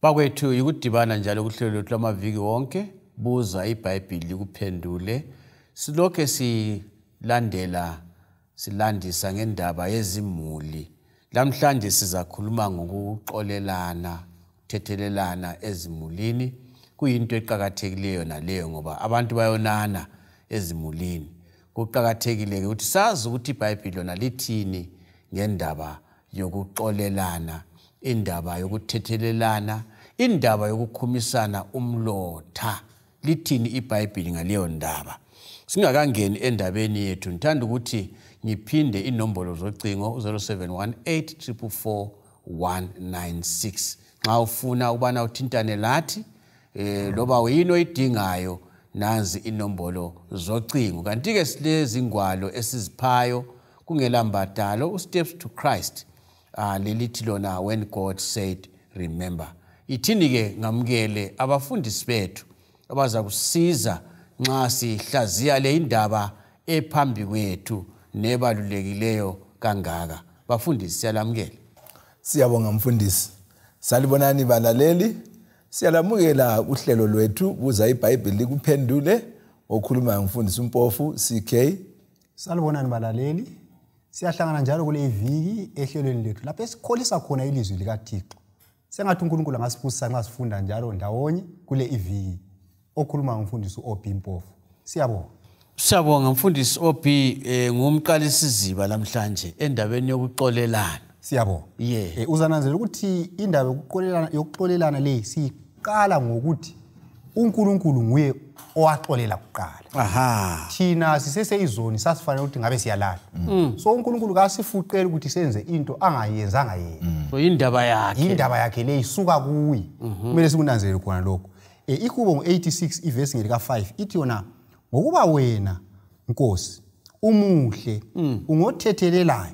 Bakwethu yikudibana njalo kuhlelo lwethu lwamaviki wonke, buza iBhayibhili likuphendule. Silokhe silandela silandisa ngendaba yezimuli. Lamhlanje sizakhuluma ngokuxolelana, ukuthethelelana ezimulini. Kuyinto eqakathekileyo naleyo ngoba abantu bayonana ezimulini. Kuqakathekile ukuthi sazi ukuthi iBhayibhili lona lithini ngendaba yokuxolelana, indaba yokuthethelelana, indaba yokukhumisana umlotha. Lithini iBhayibhili ngaleyo ndaba? Singakangeni endabeni yethu, ngithanda ukuthi ngiphinde inombolo zocingo 0718 444 196. Nxa ufuna ukubana uthintane lathi, loba yini oyidingayo, nanzi inombolo zocingo. Kanti-ke silezingwalo esiziphayo kungela mbadalo, uSteps to Christ, lelithi lona When God Said Remember. Ithini-ke ngamukele abafundisi bethu abaza kusiza nxa sihlaziya le indaba ephambi kwethu nebalulekileyo kangaka. Bafundisi, siyalamukela. Siyabonga mfundisi. Salibonani balaleli. Siyalamukela uhlelo lwethu buza iBhayibheli likuphendule. Okhuluma ngumfundisi uMpofu CK. Salibonani balaleli. Siyahlangana njalo kule iviki ehlelweni lethu lapho esikholisa khona ilizwi likaThixo. Sengathi uNkulunkulu angasibusisa nxa sifunda njalo ndawonye kule iviki. Okhuluma ngumfundisi OB Mpofu. Siyabonga. Siyabonga mfundisi OB, ngumqalisiziba lamhlanje endabeni yokuxolelana. Siyabonga. Uzananzela ukuthi indaba yokuxolelana le siqala ngokuthi uNkulunkulu nguye owaxolela kuqala. Thina siseseyizoni, sasifanele ukuthi ngabe siyalala. So uNkulunkulu kasifuqeli ukuthi senze into angayenzanga yena. So indaba yakhe. Indaba yakhe le isuka kuye. Kumele sikunanzelele khona lokho. Ihubo ngo-86 ivesi ngelika 5 ithi yona, ngokuba wena Nkosi umuhle, ungothethelelayo,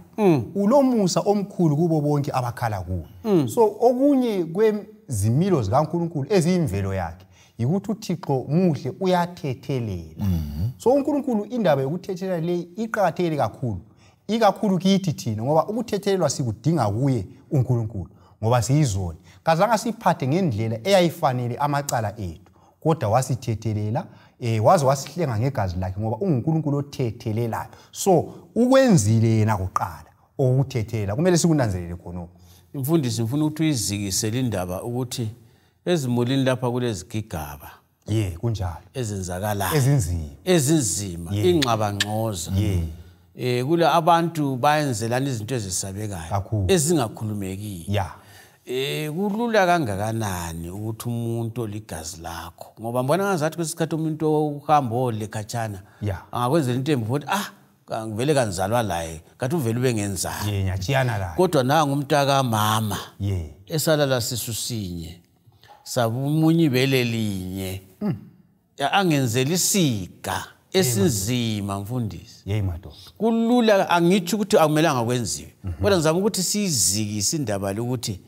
ulomusa omkhulu kubo bonke abakhala kuwe. So okunye kwezimilo zikaNkulunkulu eziyimvelo yakhe yikuthi uThixo muhle, uyathethelela. So uNkulunkulu, indaba yokuthethelela le iqakathekile kakhulu, ikakhulu kithi thina, ngoba ukuthethelelwa sikudinga kuye uNkulunkulu, ngoba siyizoni. Kazange siphathe ngendlela eyayifanele amacala ethu, kodwa wasithethelela, waze wasihlenga ngegazi lakhe, ngoba unguNkulunkulu othethelelayo. So ukwenzile yena kuqala okuthethelela, kumele sikunanzelele khonokho. Mfundisi, ngifuna ukuthi uyizikise lindaba ukuthi ezimulini lapha kulezigigaba Ye, kunjalo. ezenzakalayo ezinzima, ezinzima, ingxabangxoza. Kula abantu bayenzelana izinto ezisabekayo Kakhulu. ezingakhulumekiyo. Kulula kangakanani ukuthi umuntu oligazi lakho, ngoba mbona ngazathi kwesikhathi umuntu uhamba ole khatshana angakwenzela into embi futhi, ngivele kanizalwa laye, kathi uvele ube ngenzani. Ye, ngiyatshiyana laye. Kodwa nangu umntakamama esalala sisu sinye, sabumunye ibele linye, angenzela isiga esinzima mfundisi. Yeyi madoda. Kulula, angitsho ukuthi akumelanga kwenziwe, kodwa ngizama ukuthi siyizikise indaba le, ukuthi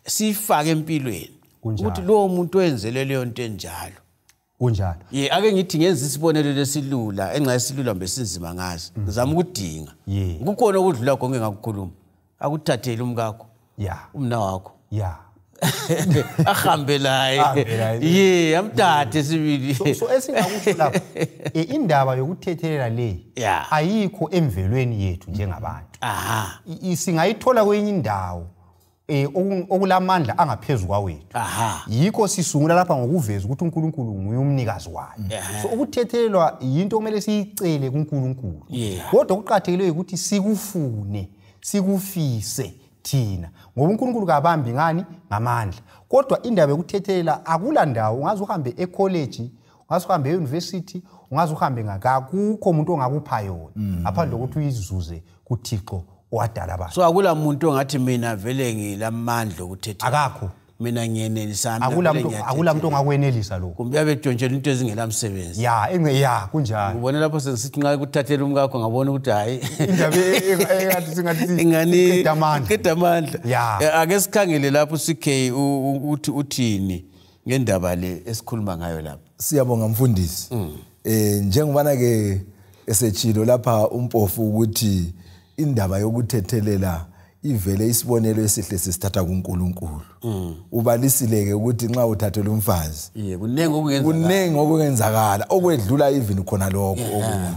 siyifake empilweni, ukuthi lowo muntu wenzele leyo nto enjalo. Kunjalo. Ye, ake ngithi ngenza isibonelo lesilula, enxa esilula mbe sinzima ngazi, ngizama ukudinga. Kukhona okudlula konke engakukhuluma, akuthathele umkakho, umna wakho, ahambe laye. Ahambe laye. Ye, amthathe sibili. So esingakusho lapho, indaba yokuthethelela le ayikho emvelweni yethu njengabantu. Singayithola kwenye indawo okulamandla angaphezulu kwawethu. Yikho sisungula lapha ngokuveza ukuthi uNkulunkulu nguye umnikazi wayo. So ukuthethelelwa yinto okumele siyicele kuNkulunkulu. Kodwa okuqakathekileyo ukuthi sikufune, sikufise thina, ngoba uNkulunkulu kabambi ngani ngamandla. Kodwa indaba yokuthethelela akula ndawo, ungaze uhambe ecollege, ungaze uhambe e-university, ungaze uhambe ngaka, akukho umuntu ongakupha yona ngaphandle kokuthi uyizuze kuThixo owadala abantu. So akula muntu ongathi mina vele ngilamandla okuthethelela. Akakho. Mina ngiyenelisa, mina Akula vele muntu, ngiyathethelela. akula muntu ongakwenelisa lokho. Kumbe uyabe tshontshela into ezingelamsebenzi. Ya, engce, ya, kunjalo. Ubona lapho sengisithi nxa kuthathela umkakho, ngabona ukuthi hayi. Indaba engathi singathi Ingani iqeda amandla. Iqeda amandla. Ake sikhangele lapho CK, uthi uthini ngendaba le esikhuluma ngayo lapha. Siyabonga mfundisi. Njengobana ke esechilo lapha uMpofu ukuthi indaba yokuthethelela Ivele isibonelo esihle sisithatha kuNkulunkulu. Ubalisileke ukuthi nxa uthathela umfazi kuningi okungenzakala okwedlula even khona lokho okunye.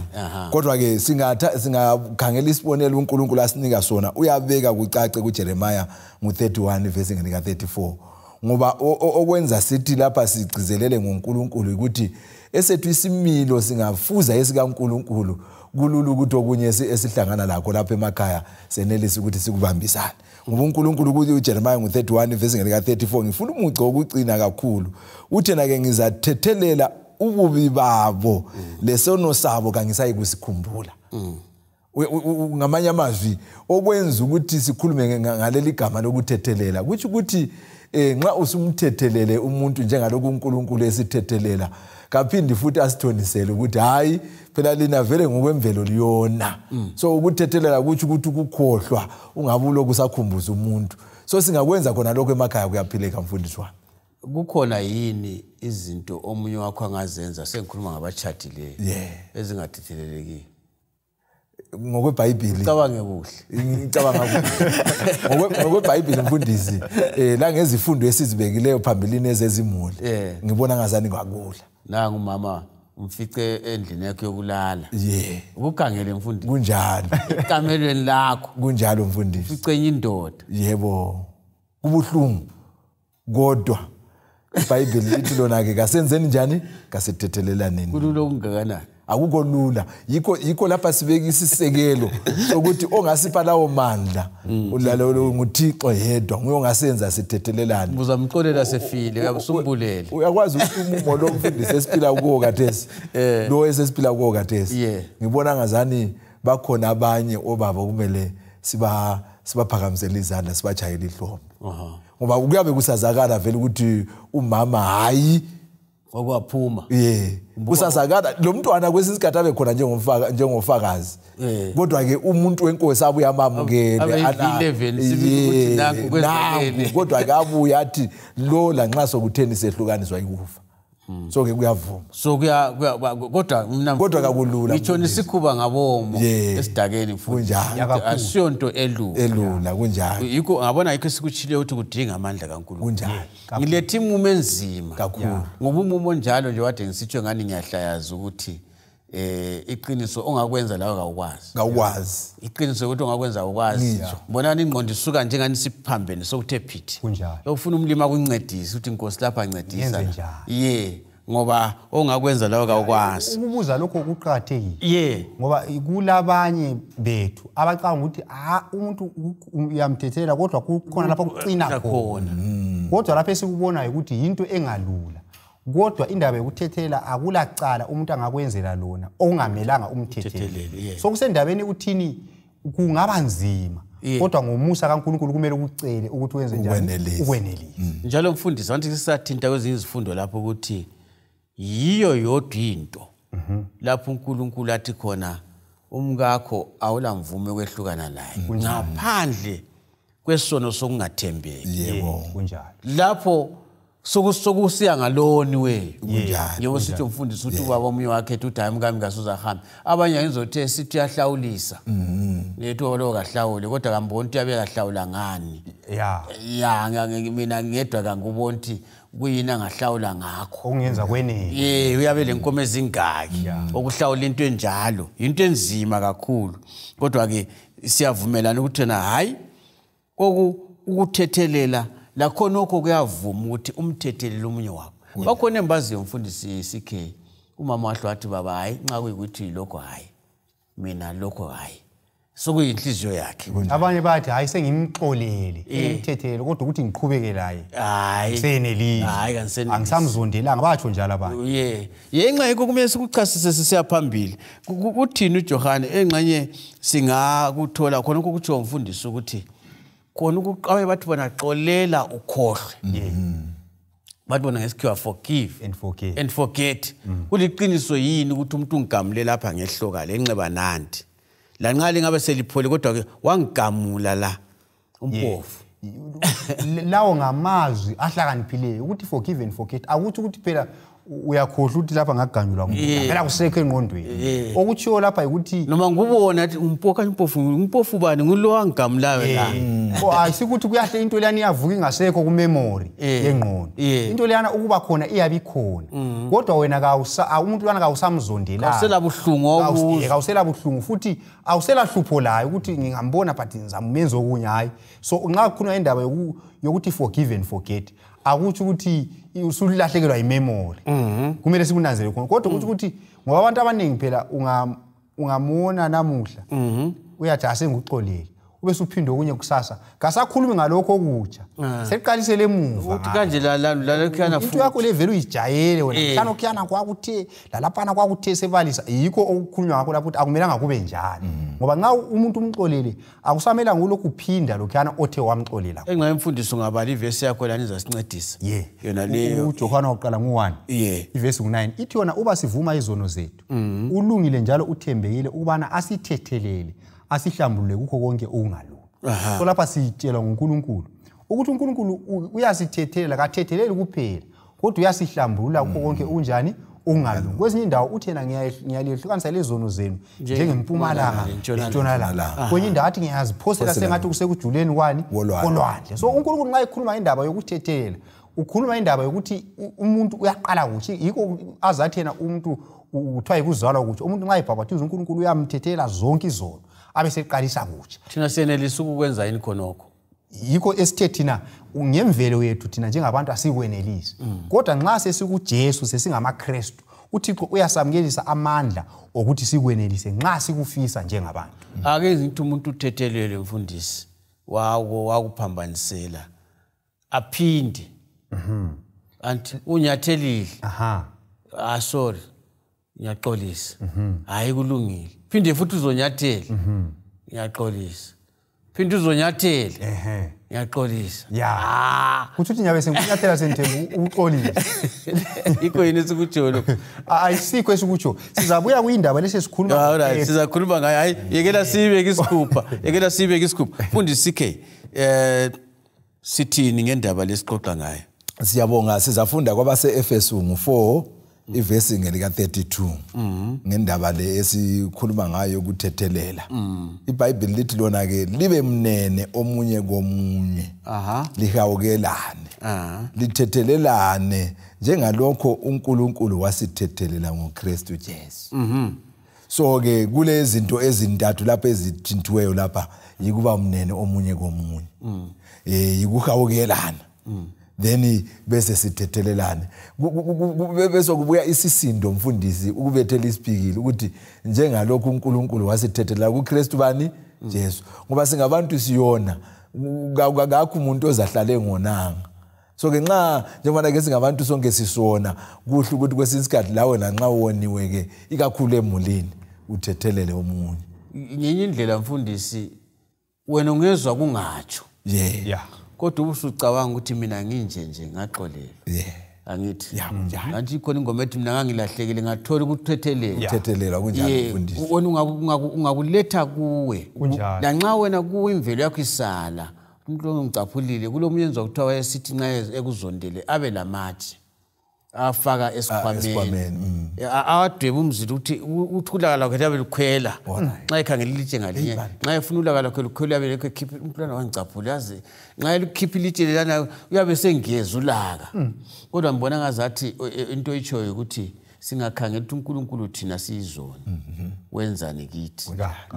Kodwa ke singakhangela isibonelo uNkulunkulu asinika sona, uyabeka kucace kuJeremiah ngo31 verse ngenika 34. Ngoba okwenza sithi lapha sigcizelele ngoNkulunkulu ukuthi esethu isimilo singafuza esikaNkulunkulu, kulula ukuthi okunye esihlangana lakho lapha emakhaya senelise ukuthi sikubambisane. Ngoba uNkulunkulu kuthi uJeremiah ngo31 verse ngelika 34, ngifuna umugco wokucina kakhulu, uthi na ke ngizathethelela ububi babo lesono sabo kangisayi kusikhumbula. Ngamanye amazwi okwenza ukuthi sikhulume ngaleli gama lokuthethelela kuthi ukuthi nxa usumthethelele umuntu njengalokhu uNkulunkulu esithethelela, kaphindi futhi asithonisele ukuthi hayi phela lina vele ngokwemvelo liyona. So ukuthethelela kuthi ukuthi ukukhohlwa ungabulo kusakhumbuza umuntu. So singakwenza khona lokho emakhaya kuyaphileka mfundisi wami. Kukhona yini izinto omunye wakho angazenza, sengikhuluma ngabachadileyo, ezingathetheleleki ngokweBhayibheli? Ucabange kuhle. Ngicabanga kuhle. NgokweBhayibheli mfundisi, la ngezifundo esizibekileyo phambilini ezezimuli, ngibona ngazani kwakula. Nangu umama umfice endlini yakhe yokulala. Ukukhangele mfundisi. Kunjalo. Ekamelweni lakho. Kunjalo mfundisi. Ufice enye indoda. Yebo. Kubuhlungu. Kodwa iBhayibheli lithi lona ke kasenzeni njani? Kasethethelelane. Kulula okungakanani? Akukho lula. Yikho lapha sibeka isisekelo sokuthi ongasipha lawo mandla ulalo nguThixo yedwa, nguye ongasenza sithethelelane. Uzamxolela sefile, uyakusumbulele. Uyakwazi ukuthi umumo lo mfundisi esiphila kuwo kathesi, lo esesiphila kuwo kathesi, ngibona ngazani bakhona abanye obaba kumele sibaphakamisele izandla, sibajayele ihlombe. Ngoba kuyabe kusazakala vele ukuthi umama hayi okwaphuma. Kusazakala lo mntwana kwesinye isikhathi abe khona njengofakazi. Kodwa ke umuntu wenkosi abuye amamukele kodwa ke abuye athi lo lanxa sokutheni sehlukaniswa ikufa. So ke kuyavuma. So kuya kodwa mina kodwa kakulula. Ngitsho nisikhuba ngabomo esidakeni futhi. Asiyonto elula. Elula kunjalo. Yikho ngabona yikho sikuchile ukuthi kudinga amandla kaNkulunkulu. Kunjalo. Ngilethe imumo enzima kakhulu. Ngoba umumo onjalo nje wade ngisitsho ngani ngiyahlayaza ukuthi iqiniso ongakwenza lawe kawukwazi. Kawukwazi. Iqiniso ukuthi ongakwenza awukwazi. Mbonani ingqondo isuka njengani siphambene sokuthe phithi. Kunjalo. Ufuna umlimi akuncedise uthi inkosi lapha ancedisa. Ngoba ongakwenza lawe kawukwazi. Ukubuza lokho kuqakathekile. Ngoba kulabanye bethu abacabanga ukuthi umuntu uyamthethela kodwa kukhona lapha kucina khona. Kodwa lapha esikubonayo ukuthi into engalula. Kodwa indaba yokuthethela akulacala umuntu angakwenzela lona ongamelanga umthethelele. So kusendabeni uthini kungaba nzima kodwa ngomusa kaNkulunkulu kumele ukucele ukuthi wenze njani ukwenelisa. Njalo mfundisi anti sisathinta kwezinye izifundo lapho ukuthi yiyo yodwa into lapho uNkulunkulu athi khona umkakho awulamvume kwehlukana naye ngaphandle kwesono sokungathembeki. Yebo kunjalo. Lapho sokusiya ngaloni we. Kunjalo. Yebo sithi umfundisi uthi ubaba omunye wakhe uthi hayi mkami kasuzahambe. Abanye ngizothe sithi uyahlawulisa. Lethu lo kahlawule kodwa kambona ukuthi uyabe kahlawula ngani. Ya mina ngedwa kangubona ukuthi kuyini angahlawula ngakho. Okungenza kwenele. Uyabe lenkomo ezingaki okuhlawula into enjalo. Into enzima kakhulu. Kodwa ke siyavumelana ukuthi na hayi ukuthethelela lakhona lokho kuyavuma ukuthi umthethelele omunye wakho. Bakhona embaziyo mfundisi CK umama wahle wathi baba hayi nxa kuyikuthi lokho hayi mina lokho hayi sokuyinhliziyo yakhe. Abanye bathi hayi sengimxolele engimthethelele kodwa ukuthi ngiqhubeke laye hayi senelile hayi kansenelile angisamzondelanga batsho njalo abanye. Yenxa yikho kumele sikuchasise sisiya phambili. Uthini uJohane engxenye singakuthola khona ukutsho umfundisi ukuthi khona ukuqawe bathi bona xolela ukhohlwe. Bathi bona ngesikhiwa forgive and forget. And forget. Kuliqiniso yini ukuthi umuntu ungigamule lapha ngehloka lenxeba nanti. Lanxa lingabe seliphole kodwa ke wangigamula la umpofu. Lawo ngamazwi ahlakaniphileyo ukuthi forgive and forget. Akuthi ukuthi phela Uyakhohlwa ukuthi lapha ngaganyulwa ngumuntu. Phela kusekho engqondweni. Okutshiwo lapha ukuthi noma ngubona athi umpoka impofu impofu bani ngulo angigamulayo la. Oh ayisikuthi kuyahle into leyana iyavuka ingasekho ku memory yengqondo. Into leyana ukuba khona iyabi khona. Kodwa wena umuntu lwana kawusamzondela. Awusela buhlungu obuzo. Awusela buhlungu futhi awusela hlupho layo ukuthi ngingambona but ngizamenza okunye hayi. So nxa kukhona indaba yokuthi forgive and forget akutsho ukuthi usulahlekelwa imemory. Kumele sikunanzele khona. Kodwa ukuthi ukuthi ngoba abantu abaningi phela ungamona namuhla uyathi asenguxolele ube suphinde okunye kusasa kasakhulumi ngalokho okutsha seqalisele emuva uthi kanje la lokhuyana futhi into yakho le vele uyijayele wena mhlawumbe lokhuyana kwakuthe lalaphana kwakuthe sebalisa yikho okukhulunywa ngakho lapho ukuthi akumelanga kube njalo ngoba nxa umuntu umxolele akusamelanga ulokhu uphinda lokhuyana othe wamxolela. Engaye mfundisi ungabala ivesi yakho lana izasincedisa yona leyo uJohana wokuqala ngu1 ivesi ngu9 ithi yona uba sivuma izono zethu ulungile njalo uthembekile ukubana asithethelele asihlambulule kukho konke okungalungi. So lapha sitshelwa nguNkulunkulu ukuthi uNkulunkulu uyasithethelela kathetheleli kuphela kodwa uyasihlambulula kukho konke unjani okungalungi. Kwezinye indawo uthi yena ngiyalehlukanisa lezono zenu njengempumalanga nentshonalanga. Kwenye indawo athi ngiyaziphosela sengathi kusekujuleni kwani kolwandle. So uNkulunkulu nxa ekhuluma indaba yokuthethelela ukhuluma indaba yokuthi umuntu uyaqala kuthi yikho azathi yena umuntu uthiwa yikuzalwa kuthi umuntu nxa ebhabhathizwa uNkulunkulu uyamthethela zonke izono abe seqalisa kutsha. Thina senelisa ukwenza yini khonokho? Yikho esithe thina ngemvelo yethu thina njengabantu asikwenelisi. Kodwa nxa sesikuJesu sesingamaKristu uThixo uyasamukelisa amandla okuthi sikwenelise nxa sikufisa njengabantu. Ake izinto umuntu uthethelele mfundisi wako wakuphambanisela aphinde anti unyathelile sorry ngiyaxolisa hayi kulungile phinde futhi uzonyathela ngiyaxolisa phinde uzonyathela ngiyaxolisa kuthi uthi nyabe senginyathela sendithemba uxolisa ikho yini esikutsho lokho? Ayisikho esikutsho sizabuya kuyindaba lesi esikhuluma. Alright sizakhuluma ngayo hayi yekela sibeke isikhupha yekela sibeke isikhupha mfundisi CK sithini ngendaba lesixoxa ngayo? Siyabonga sizafunda kwabase Efesu ngu4 ivesi ngelika 32 ngendaba le esikhuluma ngayo ukuthethelela. iBhayibheli lithi lona ke libe mnene omunye komunye lihawukelane lithethelelane njengalokho uNkulunkulu wasithethelela ngoKristu Jesu. So ke kule zinto ezintathu lapha ezithintiweyo lapha yikuba mnene omunye komunye yikuhawukelana then bese sithethelelane bese kubuya isisindo mfundisi ukubethela isipikile ukuthi njengalokhu uNkulunkulu wasithethelela kuKristu bani Jesu ngoba singabantu siyona akakho umuntu ozahlale ngonanga. So ke nxa njengoba ke singabantu sonke sisona kuhle ukuthi kwesinye isikhathi lawe lanxa woniwe ke ikakhulu emulini uthethelele omunye. Ngenye indlela mfundisi wena ungezwa kungatsho kodwa ubusucabanga ukuthi mina nginje nje ngaxolelwa angithi angithi khona ingoma ethi mina ngangilahlekile ngathola ukuthethelelwa ukuthethelelwa kunjalo mfundisi wena ungakuletha kuwe lanxa wena kuwe imvelo yakho isala umuntu ongicaphulile kulomunye enza kuthiwa wayesithi nxa ekuzondele abe lamatshe afaka esikhwameni awadwebe umzila ukuthi uthulaka lakhe abe lukhwela nxa ekhangela ilitshe ngalinye nxa efuna ulaka lakhe lukhwela uyabe lokhu ekhipha umntwana wangicaphula yazi nxa elukhipha ilitshe lelana uyabe sengeza ulaka. Kodwa ngibona ngazathi into oyitshoyo ukuthi singakhangela ukuthi uNkulunkulu thina siyizona wenzani kithi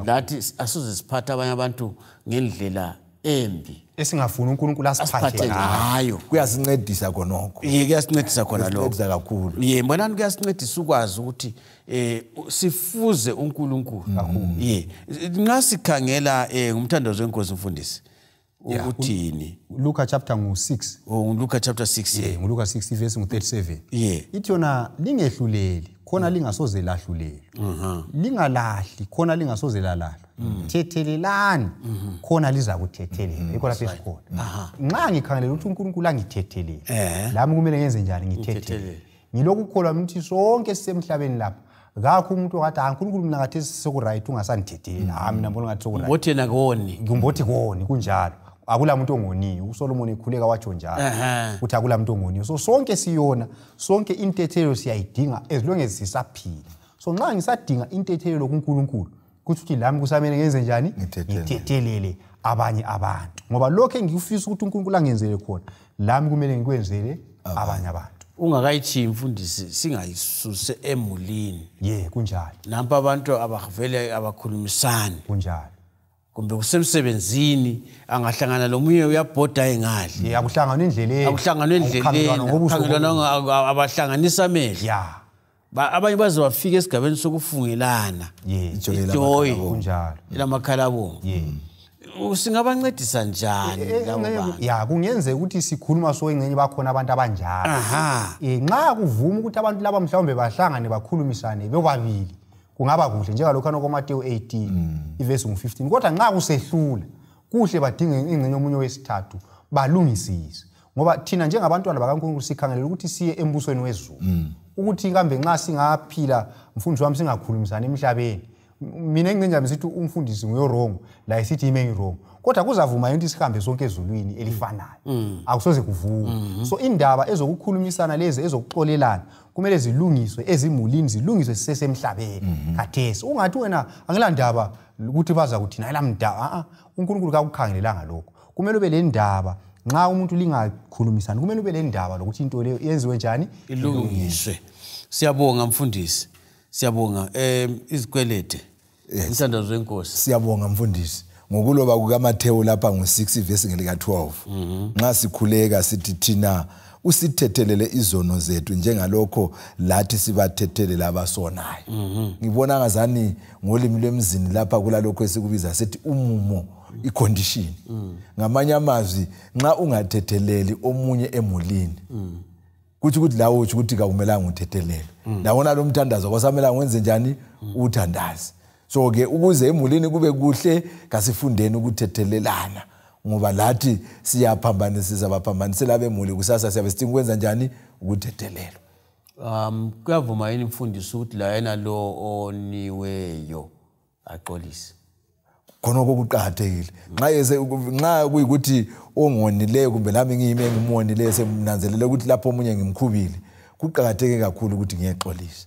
lathi asize siphathe abanye abantu ngendlela embi esingafuni uNkulunkulu asiphathe ngayo. Kuyasincedisa khonokho. Yeke kuyasincedisa khona lokho. Kuyasincedisa kakhulu. Ye mbonani kuyasincedisa ukwazi ukuthi sifuze uNkulunkulu. Ye nxa sikhangela ngumthandazo wenkosi mfundisi ukuthini? Luka chapter 6. Oh Luka chapter 6 ye. Luka 6 verse 37. Ye. Ithi yona lingehluleli khona lingasoze lahlulelwa. Lingalahli khona lingasoze lalahlwa. Thethelelani khona liza kuthethelela. Yikho lapha esikhona. Nxa ngikhangelela ukuthi uNkulunkulu angithethelele lami kumele ngenze njani ngithethelele. Ngilokhu kukholwa ukuthi sonke sisemhlabeni lapha ngakho umuntu okathi uNkulunkulu mina ngathi seku right ungasandithetheleli. Ha mina ngibona ngathi seku right. Mbothi yena koni. Ngimbothi koni kunjalo. Akula muntu ongoniyo. uSolomon ekhuleka watsho njalo ukuthi akula muntu ongoniyo. So sonke siyona, sonke intethelelo siyayidinga as long as sisaphila. So nxa ngisadinga intethelelo kuNkulunkulu, kuthi ukuthi lami kusamele ngenze njani? Ngithethelele abanye abantu. Ngoba lokho engikufisa ukuthi uNkulunkulu angenzele khona, lami kumele ngikwenzele abanye abantu. Ungakayithiyi mfundisi, singayisuse emulini. Ye, kunjalo. Nampa abantu abavele abakhulumisani. Kunjalo. Kumbe kusemsebenzini, angahlangana lomunye uyabhoda engadli. Ye, akuhlangana endleleni. Akuhlangana endleleni. Akukhangelwana, abahlanganisa amehlo. Ya. Abanye baze bafika esigabeni sokufungelana. Ye. Ijoyi. Kunjalo. Elamakhala abomvu. Ye. Singabancedisa njani labo bantu? Ya, kungenzeka ukuthi sikhuluma so ingcenye bakhona abantu abanjalo. Aha. Nxa kuvuma ukuthi abantu laba mhlawumbe bahlangane bakhulumisane bobabili, kungaba kuhle njengalokho koMateyu 18 ivesi ngu-15. Kodwa nxa kusehlula, kuhle badinge ingcenye omunye wesithathu balungisise. Ngoba thina njengabantwana bakaNkulunkulu sikhangelela ukuthi siye embusweni wezulu. Ukuthi kambe nxa singaphila mfundisi wami singakhulumisana emhlabeni, mina engcenye sithi umfundisi nguye wrong, la isithi ime ngi wrong. Kodwa kuzavuma ukuthi sihambe sonke ezulwini elifanayo. Akusoze kuvume. So indaba ezokukhulumisana lezi ezokuxolelana kumele zilungiswe ezimulini, zilungiswe sisesemhlabeni. Khathesi ungathi wena angilandaba ukuthi baza kuthina ayilamndaba. uNkulunkulu kakukhangelelanga lokho. Kumele ube le ndaba. Nxa umuntu lingakhulumisani kumele ube le ndaba lokuthi into leyo yenziwe njani, ilungiswe. Siyabonga mfundisi. Siyabonga. Izikwelede. Umthandazo wenkosi. Siyabonga mfundisi. Ngokuloba kukaMathewu lapha ngo6 verse ngelika 12. Nxa sikhuleka sithi thina usithethelele izono zethu njengalokho lathi sibathethelela abasonayo. Ngibona ngazani ngolimi lwemzini lapha kulalokho esikubiza sithi umumo, icondition. Ngamanye amazwi nxa ungathetheleli omunye emulini, kuthi ukuthi lawo uthi ukuthi kakumelanga uthethelele. Lawona lo mthandazo kwasamela wenze njani? Uthandaze. So ke ukuze emulini kube kuhle kasifundeni ukuthethelelana, ngoba lathi siyaphambanisisa baphambanisela abemuli kusasa siyabe sidinga ukwenza njani? Ukuthethelelwa. Kuyavuma yini mfundisi ukuthi la yena lo oniweyo axolise? Khona kuqakathekile. Nxa kuyikuthi ongonileyo kumbe lami ngiyime engimonileyo semnanzelele ukuthi lapho omunye ngimkhubile, kuqakatheke kakhulu ukuthi ngiyexolisa.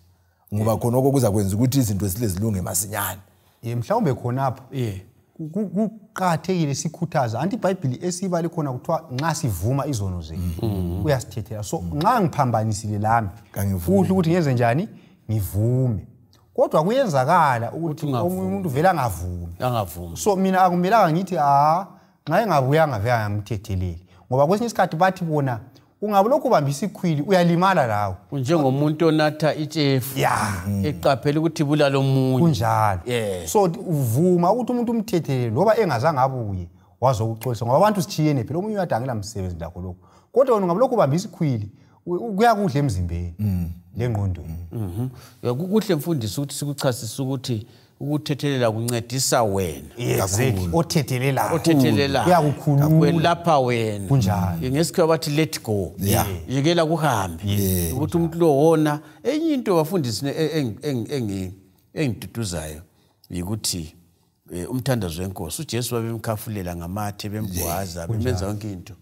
Ngoba khona okuzakwenza ukuthi izinto zile zilunge masinyane. Ye, mhlawumbe khonapho kuqakathekile sikhuthaza. Anti iBhayibheli esibale khona kuthiwa nxa sivuma izono zethu uyasithethela. So nxa ngiphambanisile lami kuhle ukuthi ngenze njani? Ngivume. Kodwa kuyenzakala ukuthi omunye umuntu vele angavumi. Angavumi. So mina akumelanga ngithi nxa engabuyanga vele angimthetheleli. Ngoba kwesinye isikhathi bathi bona ungabe lokhu ubamba isikhwili uyalimala lawo. Unjengomuntu onatha itshefu eqaphela ukuthi ibulala omunye. Kunjalo. So uvuma ukuthi umuntu umthethelele loba engazange abuye wazokuxolisa, ngoba abantu sithiyene phela, omunye uyadangela msebenzi lakho lokho. Kodwa wena ungabe lokhu ubamba isikhwili kuyakudla emzimbeni lengqondweni. Kuhle mfundisi ukuthi sikuchasise ukuthi ukuthethelela kuncedisa wena. Exactly. Othethelelayo. Othethelelayo. Uyakukhulula. Kwelapha wena. Kunjalo. Ngesikhathi bathi let go. Yekela kuhambe. Ukuthi umuntu lo wona enye into bafundisi engiduduzayo ukuthi umthandazo wenkosi uJesu babemkhafulela ngamathe, bemgwaza, bemenza yonke into.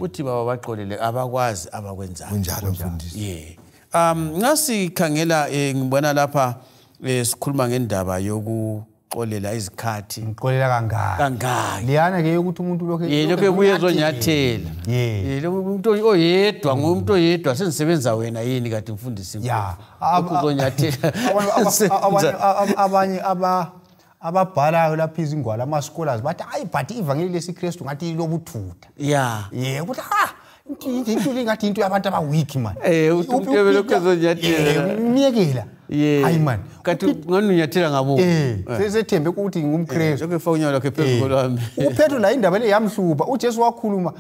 Uthi baba baxolele abakwazi abakwenzayo. Kunjalo mfundisi. Yeah. Ngasikhangela ngibona lapha sikhuluma ngendaba yokuxolela izikhathi. Ngixolela kangaka. Kangaka. Liyana ke ukuthi umuntu lokho lokho ebuye ezonyathela. Lo umuntu oyedwa, ngumuntu oyedwa sengisebenza wena yini kade mfundisi? Ya. Ukuzonyathela. Abanye ababhalayo lapha izingwalo ama scholars bathi hayi but ivangeli lesiKristu ngathi lobuthutha. Yeah. Yebo ukuthi into lingathi into yabantu aba weak man. Umuntu lokho ezonyathela. Miyekela. Hayi man. Kanti ngani unyathela ngabo? Sesethembe ukuthi ngumKristu. Lokho efaka unyawo lakhe phezulu kwami. uPetro la indaba le yamhluba. uJesu wakhuluma,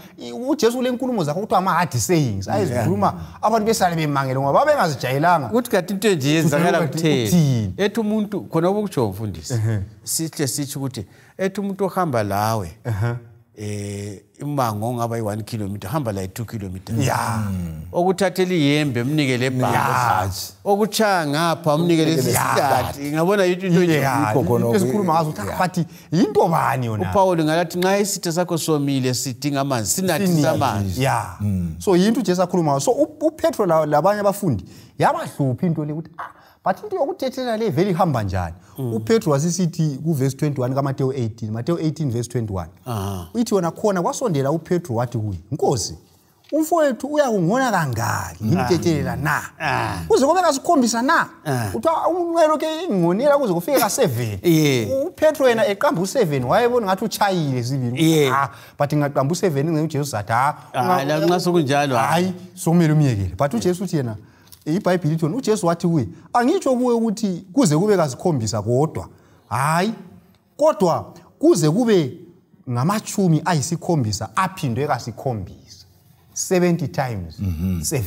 uJesu lenkulumo zakhe kuthiwa ama hard sayings. Ayizikhuluma abantu besale bemangele ngoba babengazijayelanga. Ukuthi kanti into nje yenzakala kutheni. Ethi umuntu khona okutsho mfundisi. Sihle sithi ukuthi ethi umuntu ohamba lawe. Imango ongaba yi-1 kilometer hamba la yi-2 kilometers. Okuthathela iyembe umnike lebhasi. Okuchaya ngapha umnike lesihlahla. Ngabona into nje esikhuluma ngazo ukuthi bathi into bani yona. uPaul ngalathi nxa isitha sakho somile sidinga amanzi sinathisa amanzi. So yinto uJesu akhuluma ngayo. So uPetro labanye abafundi yabahlupha into le ukuthi but into yokuthethelela le vele ihamba njani. uPetro wasisithi ku verse 21 kaMateyu 18, Mateyu 18 verse 21. Uthi wona khona kwasondela uPetro wathi kuye, "Nkosi, umfowethu uyakungona kangaki ngimthethelela na? Kuze kube kasikhombisa na? Uthiwa unqelo ke ingonela kuze kufike ka7." uPetro yena eqamba u7 wayebona ngathi uchayile sibili. But ngaqamba u7 ngeke uJesu sathi ha la nxa sokunjalo hayi sokumele umyekele. But uJesu uthi yena iBhayibheli ithi uJesu wathi kuye, "Angitsho kuwe ukuthi kuze kube kasikhombisa kodwa hayi kodwa kuze kube ngamachumi ayisikhombisa aphindwe kasikhombisa 70 times 7."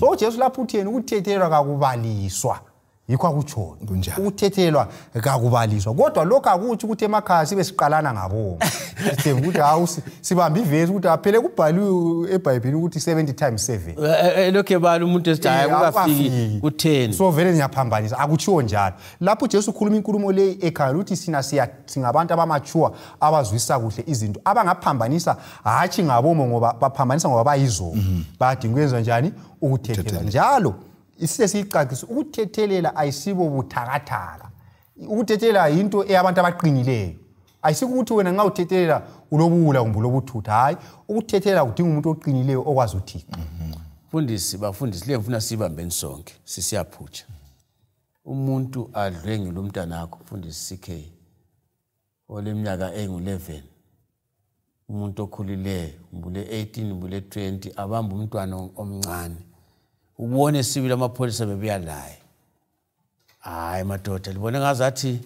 So uJesu lapho uthi yena ukuthethelwa kakubaliswa, yikho akutshoyo ukuthethelwa kakubaliswa. Kodwa lokho akutsho ukuthi emakhaya sibe siqalana ngabo sithemba ukuthi hawu sibamba ivesi ukuthi aphele kubhaliwe eBhayibhelini ukuthi 70 times 7 lokho ebala umuntu esithi hayi kukafiki ku10 so vele ngiyaphambanisa. Akutshiwo njalo lapho uJesu ukhuluma inkulumo le ekhaya ukuthi sina singabantu abamachuwa abazwisa kuhle izinto abangaphambanisa hatshi ngabomo ngoba baphambanisa ngoba bayizono badinga ukwenza njani ukuthethela njalo. Isise siyicacisa ukuthethelela ayisibo buthakathaka. Ukuthethelela into eyabantu abaqinileyo. Ayisiko ukuthi wena nxa uthethelela ulobuwula kumbe ulobuthutha. Hayi, ukuthethelela kudinga umuntu oqinileyo okwazi uThixo. Mfundisi, bafundisi le ngifuna sibambeni sonke sisiyaphutsha. Umuntu adlwengile umntanakho, mfundisi CK, oleminyaka engu-11. Umuntu okhulileyo, mbule 18, mbule 20, abamba umntwana omncane. Ubone sibili amapholisa bebuya laye. Hayi madoda, libone ngazathi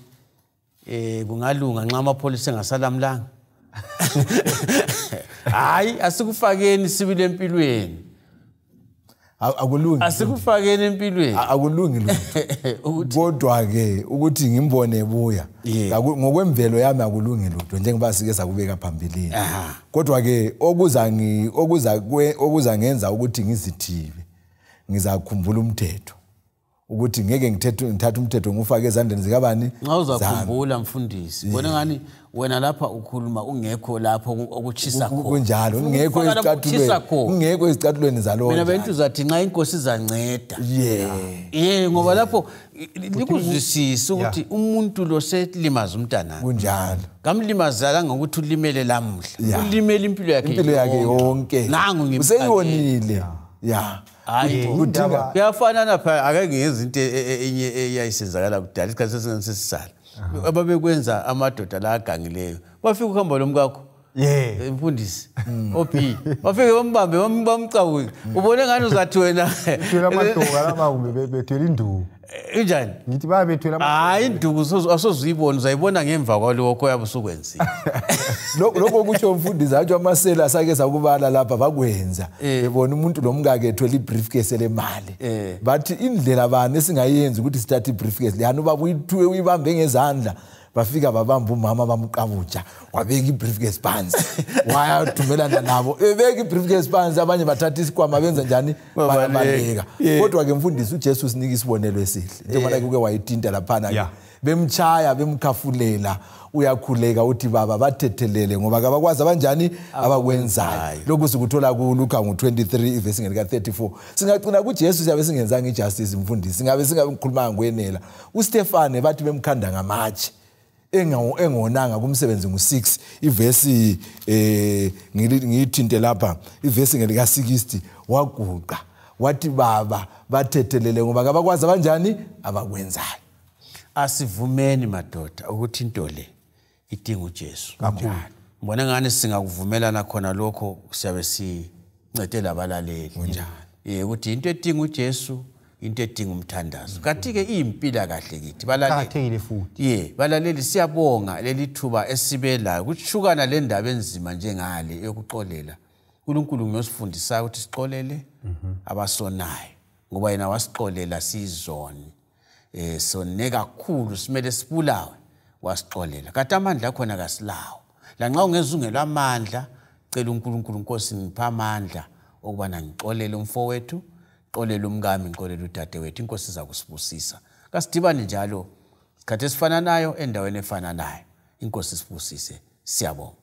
kungalunga nxa amapholisa engasalamlanga. Hayi asikufakeni sibili empilweni. Akulungi. Asikufakeni empilweni. Akulungi lutho. Kodwa ke ukuthi ngimbone ebuya ngokwemvelo yami akulungi lutho njengoba sike sakubeka phambilini. Kodwa ke okuza ngenza ukuthi ngizithibe. Ngizakhumbula umthetho ukuthi ngeke ngithathe umthetho ngufake ezandleni zikabani. Nxa uzakhumbula mfundisi, bona ngani wena lapha ukhuluma ungekho lapho okuchisa khona. Kunjalo, ungekho ezicathulweni, ungekho ezicathulweni zalowo. Mina bentu uzathi nxa inkosi izanceda. Ngoba lapho likuzwisisa ukuthi umuntu lo selimaza umntana. Kunjalo. Kamlimazanga ngokuthi ulimele lamuhla. Ulimele impilo yakhe. Impilo yakhe yonke. Nangu ngimseyonile. Hayi, kuyafanana phela ake ngenza into enye eyayisenzakala kudala isikhathi sesisala. Ababekwenza amadoda la agangileyo. Bafika ukuhamba lomkakho. Mfundisi OP. Bafike bambambe bamcabuke. Ubone ngani uzathi wena bethwele amadoka laba kumbe bethwele induku. Injani? Ngithi babethwele hayi induku asozuyibona uzayibona ngemva kwalokho oyabe usukwenzile. Lokho kutsho mfundisi atsho amasela sake sakubala lapha bakwenza. Bebona umuntu lomkakhe ethwele ibriefcase lemali. Bathi indlela bani esingayenza ukuthi sithathe ibriefcase leyani ubaba uyithuwe uyibambe ngezandla. Bafika babamba umama bamqabuja wabeka ibriefcase phansi wayathumelana nabo ebeka ibriefcase phansi abanye bathatha isikwama benza njani bayabaleka. Kodwa ke mfundisi uJesu usinika isibonelo esihle njengoba kuke wayithinta laphana bemchaya bemkhafulela uyakhuleka uthi baba bathethelele ngoba kabakwazi abanjani abakwenzayo. Lokhu sikuthola kuLuka ngo23 ivesi ngelika 34. Singagcina kuJesu siyabe singenzanga ijustice mfundisi, singabe singakhuluma ngokwenela. uStefane bathi bemkhanda ngamatshe engonanga kumsebenzi ngu6 ivesi ngiyithinte lapha ivesi ngelika 60 waguqa wathi baba bathethelele ngoba kabakwazi abanjani abakwenzayo. Asivumeni madoda ukuthi into le idinga uJesu. Ngibona ngani singakuvumelana khona lokho siyabe sincede labalaleli. Kunjani? Ukuthi into edinga uJesu into edinga umthandazo. Kanti ke iyimpila kahle kithi balaleli. Qakathekile futhi. Balaleli siyabonga leli thuba esibelayo ukuchukana le ndaba enzima njengale yokuxolela. uNkulunkulu ngiyosifundisa ukuthi sixolele abasonayo ngoba yena wasixolela sizoni. Sone kakhulu simele sibulawe wasixolela. Kanti amandla akhona kasilawo. Lanxa ungezungela amandla, cela uNkulunkulu, Nkosi ngipha amandla okubana ngixolele umfowethu, xolele umkami, ngixolele udadewethu. Inkosi iza kusibusisa. Kasidibane njalo sikhathi esifananayo endaweni efananayo. Inkosi isibusise. Siyabonga.